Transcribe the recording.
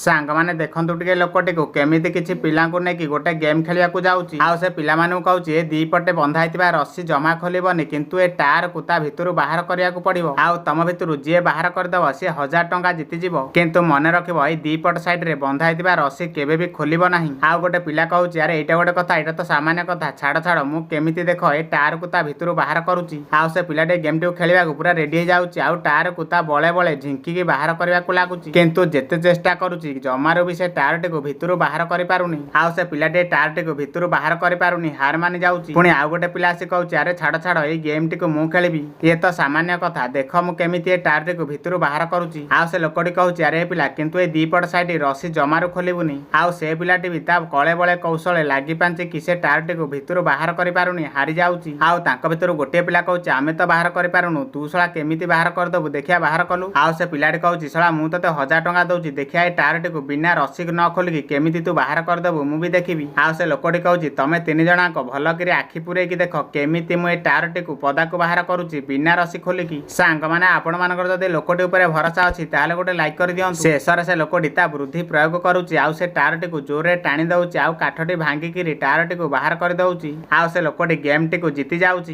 ସାଙ୍ଗମାନେ, ଦେଖନ୍ତୁ ଟିକେ ଲୋକଟିକୁ, କେମିତି କିଛି ପିଲାଙ୍କୁ ନେଇକି ଗୋଟେ ଗେମ୍ ଖେଳିବାକୁ ଯାଉଛି। ଆଉ ସେ ପିଲାମାନଙ୍କୁ କହୁଛି, ଏ ଦି ପଟେ ବନ୍ଧା ହେଇଥିବା ରସି ଜମା ଖୋଲିବନି, କିନ୍ତୁ ଏ ଟାୟାରକୁ ତା ଭିତରୁ ବାହାର କରିବାକୁ ପଡିବ। ଆଉ ତମ ଭିତରୁ ଯିଏ ବାହାର କରିଦବ, ସିଏ 1000 ଟଙ୍କା ଜିତିଯିବ। କିନ୍ତୁ ମନେ ରଖିବ, ଏଇ ଦି ପଟ ସାଇଡରେ ବନ୍ଧା ହେଇଥିବା ରସି କେବେ ବି ଖୋଲିବ ନାହିଁ। ଆଉ ଗୋଟେ ପିଲା କହୁଛି, "ଆରେ, ଏଇଟା ଗୋଟେ କଥା? ଏଇଟା ତ ସାମାନ୍ୟ କଥା। ଛାଡ ଛାଡ, ମୁଁ କେମିତି ଦେଖ ଏ ଟାୟାରକୁ ତା ଭିତରୁ ବାହାର କରୁଛି।" ଆଉ ସେ ପିଲାଟି ଗେମ୍ଟିକୁ ଖେଳିବାକୁ ପୁରା ରେଡି ହେଇଯାଉଛି ଆଉ ଟାୟାରକୁ ତା ବଳେ ବଳେ ଝିଙ୍କିକି ବାହାର କରିବାକୁ ଲାଗୁଛି। କିନ୍ତୁ ଯେତେ ଚେଷ୍ଟା କରୁଛି, ଜମାରୁ ବି ସେ ଟାୟାରଟିକୁ ଭିତରୁ ବାହାର କରିପାରୁନି। ଆଉ ସେ ପିଲାଟି ଟାୟାରଟିକୁ ଭିତରୁ ବାହାର କରିପାରୁନି, ହାର ମାନି ଯାଉଛି। ପୁଣି ଆଉ ଗୋଟେ ପିଲା ଆସି କହୁଛି, "ଆରେ ଛାଡ ଛାଡ, ଏଇ ଗେମ୍ଟିକୁ ମୁଁ ଖେଳିବି। ଇଏ ତ ସାମାନ୍ୟ କଥା। ଦେଖ, ମୁଁ କେମିତି ଏ ଟାୟାରଟିକୁ ଭିତରୁ ବାହାର କରୁଛି।" ଆଉ ସେ ଲୋକଟି କହୁଛି, "ଆରେ ଏ ପିଲା, କିନ୍ତୁ ଏ ଦି ପଟ ସାଇଡ୍ ରସି ଜମାରୁ ଖୋଲିବୁନି।" ଆଉ ସେ ପିଲାଟି ବି ତା କଳେ ବଳେ କୌଶଳେ ଲାଗି ପାଞ୍ଚିକି ସେ ଟାୟାରଟିକୁ ଭିତରୁ ବାହାର କରିପାରୁନି, ହାରି ଯାଉଛି। ଆଉ ତାଙ୍କ ଭିତରୁ ଗୋଟିଏ ପିଲା କହୁଛି, "ଆମେ ତ ବାହାର କରିପାରୁନୁ, ତୁ ଶଳା କେମିତି ବାହାର କରିଦବୁ? ଦେଖିଆ, ବାହାର କଲୁ।" ଆଉ ସେ ପିଲାଟି କହୁଛି, "ଶଳା, ମୁଁ ତତେ 1000 ଟଙ୍କା ଦଉଛି। ଦେଖିଆ, ଏ ଟାୟାରଟିକୁ ବିନା ରସି ନ ଖୋଲିକି କେମିତି ତୁ ବାହାର କରିଦବୁ, ମୁଁ ବି ଦେଖିବି।" ଆଉ ସେ ଲୋକଟି କହୁଛି, "ତମେ ତିନି ଜଣଙ୍କ ଭଲ କରି ଆଖି ପୁରେଇକି ଦେଖ, କେମିତି ମୁଁ ଏ ଟାୟାରଟିକୁ ପଦାକୁ ବାହାର କରୁଛି ବିନା ରସି ଖୋଲିକି।" ସାଙ୍ଗମାନେ, ଆପଣମାନଙ୍କର ଯଦି ଲୋକଟି ଉପରେ ଭରସା ଅଛି, ତାହେଲେ ଗୋଟେ ଲାଇକ୍ କରିଦିଅନ୍ତୁ। ଶେଷରେ ସେ ଲୋକଟି ତା ବୁଦ୍ଧି ପ୍ରୟୋଗ କରୁଛି ଆଉ ସେ ଟାୟାରଟିକୁ ଜୋରରେ ଟାଣି ଦଉଛି ଆଉ କାଠଟି ଭାଙ୍ଗିକିରି ଟାୟାରଟିକୁ ବାହାର କରିଦଉଛି। ଆଉ ସେ ଲୋକଟି ଗେମ୍ଟିକୁ ଜିତି ଯାଉଛି।